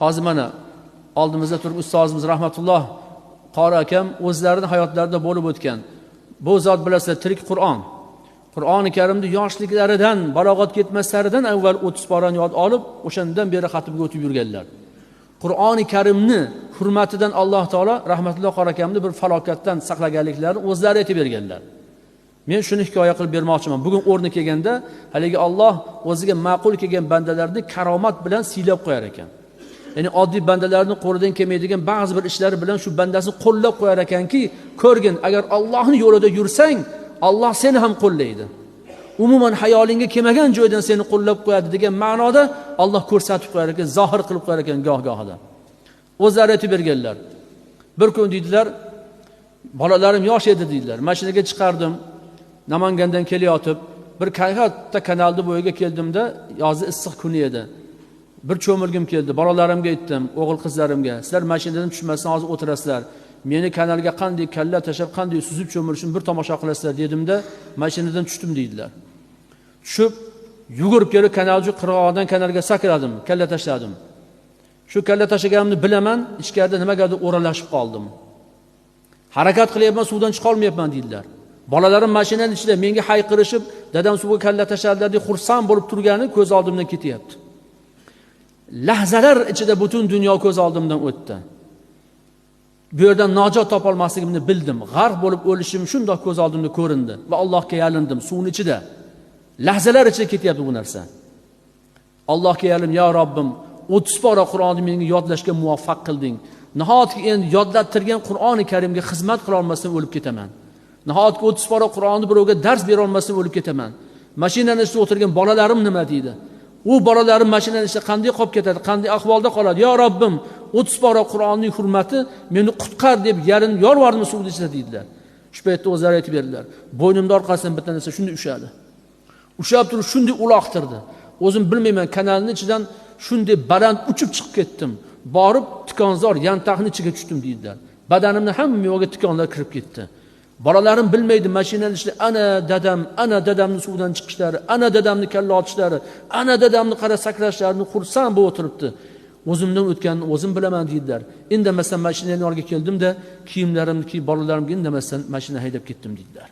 Hozir mana oldimizda turib ustozimiz rahmatulloh qori akam o'zlarini hayotlarida bo'lib o'tgan bu zot bilasizlar tirik Qur'on. Qur'oni Karimni yoshliklaridan balog'atga yetmaslaridan avval 30 porani yod olib, o'shandan beri xatmga o'tib yurganlar. Qur'oni Karimni hurmatidan Alloh taolo rahmatulloh qori akamni bir falokatdan saqlaganliklarini o'zlari aytib berganlar. Men shuni hikoya qilib bermoqchiman. Bugun o'rni kelganda haligi Alloh o'ziga ma'qul kelgan bandalarni karomat bilan siylab qo'yar ekan. Ya'ni oddiy bandalarni qo'lidan kelmaydigan ba'zi bir ishlari bilan shu bandasini qo'llab qo'yar ekanki, ko'rgin, agar Allohning yo'lida yursang, Alloh seni ham qo'llaydi. Umuman hayolingga kelmagan joydan seni qo'llab qo'yadi degan ma'noda Alloh ko'rsatib qo'yar ekan, zohir qilib qo'yar ekan goh-gohida. O'zlari aytib berganlar. Bir kun deydilar, bolalarim yosh edi deydilar. Mashinaga chiqardim. Namangandan kelayotib, bir katta kanalni bo'yiga keldimda, yozi issiq kuni edi. Bir cho'milgim keldi. Bolalarimga aytdim, o'g'il qizlarimga, sizlar mashinadan tushmasdan hozir o'tirasizlar. Meni kanalga qanday kalla tashlab, qanday suzib cho'milishimni bir tomosha qilasizlar dedimda, mashinadan tushdim deydilar. Tushib, yugurib kelib kanalchi qirg'og'idan kanalga sakradim, kalla tashladim. Shu kalla tashlaganimni bilaman, ichkarida nimagadir o'ralashib qoldim. Harakat qilyapman, suvdan chiqa olmayapman deydilar. Bolalarim mashinaning ichida menga hayqirishib, dadam suvga kalla tashladilar deb xursand bo'lib turgani ko'z oldimdan ketyapti. Lahzalar ichida butun dunyo ko'z oldimdan o'tdi. Bu yerdan najot topa olmasligimni bildim. G'arq bo'lib o'lishim shundoq ko'z oldimda ko'rindi va Allohga yalindim suvning ichida. Lahzalar ichida ketyapti bu narsa. Allohga yalindim, ya Robbim, 30 pora Qur'onni menga yodlashga muvaffaq qilding. Nahotki endi yodlattirgan Qur'oni Karimga xizmat qila olmasdan o'lib ketaman. Nahotki 30 pora Qur'onni birovga dars bera olmasdan o'lib ketaman. Mashinani ichida o'tirgan bolalarim nima deydi? U bolalarim mashinani ichida qanday qolib ketadi, qanday ahvolda qoladi? Ya Robbim, 30 pora Qur'onning hurmati meni qutqar deb yalinib yolvordim suvni ichida deydilar. Shu paytda o'zlari aytib berdilar. Bo'ynimda orqasidan bitta narsa shunday ushadi. Ushlab turib shunday uloqtirdi. O'zim bilmayman, kanalning ichidan shunday baland uchib chiqib ketdim. Borib tikonzor yantaqning ichiga tushdim deydilar. Badanimni hamma yo'g'i tikonlar kirib ketdi. Bolalarim bilmaydi mashinaning ichida ana dadam, ana dadamni suvdan chiqishlari, ana dadamni kalla otishlari, ana dadamni qara sakrashlarini xursand bo'lib o'tiribdi. O'zimdan o'tganini o'zim bilaman deydilar. Indamasdan mashinaning yoniga keldimda, kiyimlarimni kiyib bolalarimga indamasdan mashina haydab ketdim deydilar.